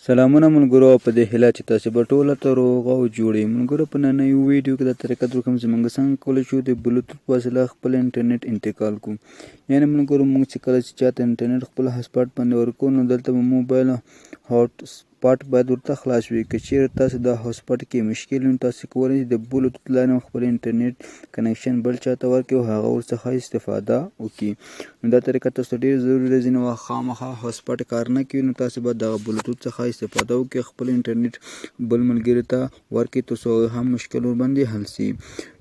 سلامونه ملګرو، په دې هیله چې تاسو به ټوله ته روغ او جوړ یئ. ملګرو، په نننۍ ویډیو کې دا طریقه درکوم چې موږ څنګه کولی شو د بلوتوت په وسیله خپل انټرنیټ انتقال کړو. یعنې ملګرو، موږ چې کله چې چاته انټرنیټ خپل هاسپاټ باندې ورکوو، نو دلته به موبایل هاټ سپاټ باید ورته خلاص وي. که چیرې تاسو دا هاسپاټ کې مشکل وي، نو تاسو کولی شئ د بلوتوت لارې خپل انټرنیټ کنکشن بل چاته ورکړئ او هغه ورڅخه استفاده وکړي. نو دا طریقه تاسو ته ډېر ضروري ده. ځینې وخت خامخا هاسپاټ کار نه کوي، نو تاسو به دغه بلوتوت څخه استفاده وکړئ، خپل انټرنیټ بل ملګري ته ورکړئ تر څو هم مشکل ورباندې حل سي.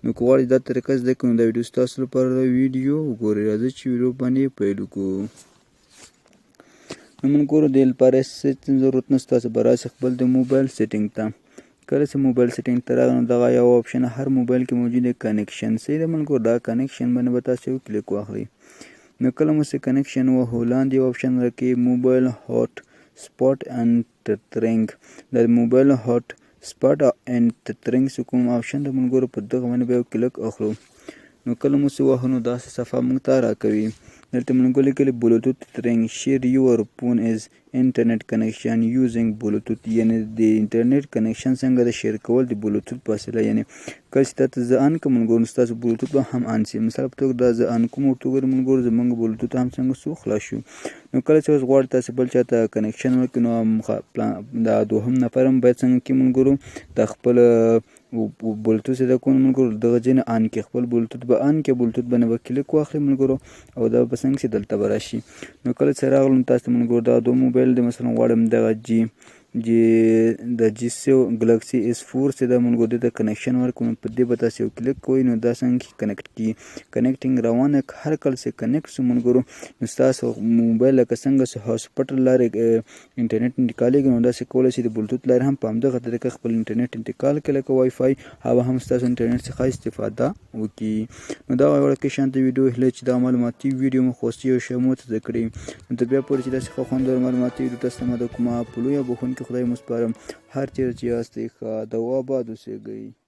نو که غواړئ دا طریقه زده کړئ، نو دا ویډیو ستاسو لپاره ده، ویډیو وګورئ. راځئ چې ویډیو باندې پیل وکړو. نو ملګرو، دې لپاره هېڅ ضرورت نشته، تاسو به راسئ خپل د موبایل سیټینګ ته. کله چې موبایل سیټینګ ته راغی، نو دغه یو آپشن هر موبایل کې موجود دی، کنکشن. صحیح ده ملګرو، دا کنکشن باندې به تاسو یو کلیک واخلئ. نو کله مو چې کنکشن وهو، لاندې یو آپشن راکوي، موبایل هاټ سپاټ اینډ تترینګ. د موبایل هاټ سپاټ اینډ تترینګ چې کوم آپشن د ملګرو، په دغه باندې به یو کلیک اخلو. نو کله مو چې وهو، نو داسې صفحه موږ ته راکوي. دلته مونږ لیکلي بلوتوت تترینګ، شیر یور فون از انټرنیټ کنکشن یوزینګ بلوتوت. یعنې د انټرنیټ کنکشن څنګه د شیر کول د بلوتوت په وسیله. یعنې کله چې تاته زه آن کړم ملګرو، نو ستاسو بلوتوت به هم آن سي. مثال په توګه دا زه آن کوم، ورته وګورئ ملګرو، زمونږ بلوتوت هم څنګه سو خلاص شو. نو کله چې اوس غواړئ تاسو بل چاته کنکشن ورکړئ، نو دا دوهم نفر هم باید څنګه کړي ملګرو، دا خپل بلوتوت چې دا کوم ملګرو دغه ځای نه آن کړي، خپل بلوتوت به آن کړي، بلوتوت باندې به کلیک واخلي ملګرو، او دا به څنګه چې دلته به راشي. نو کله چې راغلم تاسو ته ملګرو، دا دوه موبایل دی. مثلا غواړم دغه جی جی د جی سیو ګلکسي اس فور چې دا ملګرو دې ته کنکشن ورکړو، نو په دې به تاسو یو کلیک کوئ، نو دا څنګه کنیکټ کړي، کنیکټینګ روانه. هر کله چې کنیکټ شو ملګرو، نو ستاسو موبایل لکه څنګه چې هاسپټ لارې انټرنیټ انتقالېږي، نو داسې کولی شئ د بلوتوت لارې هم په همدغه طریقه خپل انټرنیټ انتقال کړئ، لکه وای فای، هغه هم ستاسو انټرنیټ څخه استفاده وکړي. نو دا وړوکی شانته ویډیو، هیله چې دا معلوماتي ویډیو مو خوښ شي او ښه مو څه زده کړي. نو تر بیا پورې چې داسې ښه خوندور معلوماتي ویډیو تاسو ته ما د کومه په لویه بښونکي خدای مو سپارم. هر چېرې چې یاستئ ښاد او اباد اوسېږئ.